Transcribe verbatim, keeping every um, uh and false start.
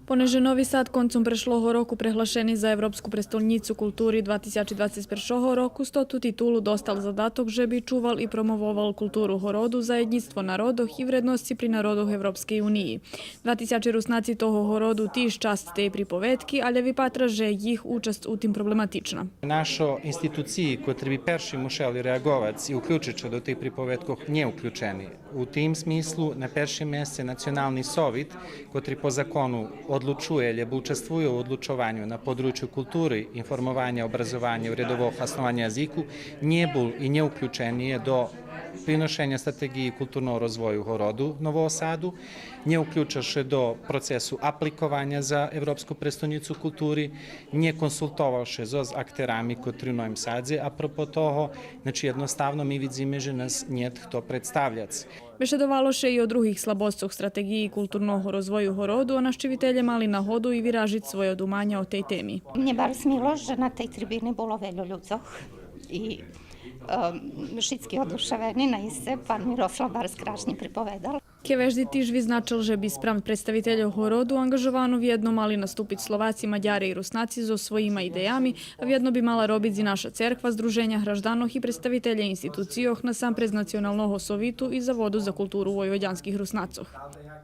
Понеже Нови Сад концом прешлого року преглашени за Европску престолнїцу култури два тисячи двацец першого року, з тоту титулу достал задаток же би чувал и промововал културу городу, заєднїцтво народох и вредносци при народох Европскей униї. Два тисячи Руснаци того городу тиж часц тей приповедки, алє випатра же їх учасц у тим проблематична. Нашо институциї, котри би перши мушели реаґовац и уключиц ше до тих приповедкох, нє уключени. У тим смислу на першим месце Национални совит, котри по закону одлучує, лєбо участвує у одлучованю на подручю култури, информованя, образованя, урядового хаснованя язику, нє бул и нє уключени є до приношеня стратеґиї културного розвою городу Нового Саду, нє уключал ше до процесу апликованя за Европску престолнїцу култури, нє консултовал ше зоз актерами котри у Новим Садзе, апропо того, значи, єдноставно ми видзиме же нас нєт хто представляц. Бешедовало ше и о других слабосцох стратеґиї културного розвою городу, а нащивителє мали нагоду и виражиц свойо думаня о тей теми. Мнє барз мило же на тей трибини було вельо людзох и, ем, шицки одушевени, наисце пан Мирослав барз крашнє приповедал. Кевежди тиж визначел же би спрам представительох городу анґажовано вєдно мали наступиц Словаци, Мадяре и Руснаци зоз своїма идеями, а вєдно би мала робиц и наша церква, здруженя гражданох и представителє институцийох, насампредз Националного совиту и Заводу за културу войводянских Руснацох.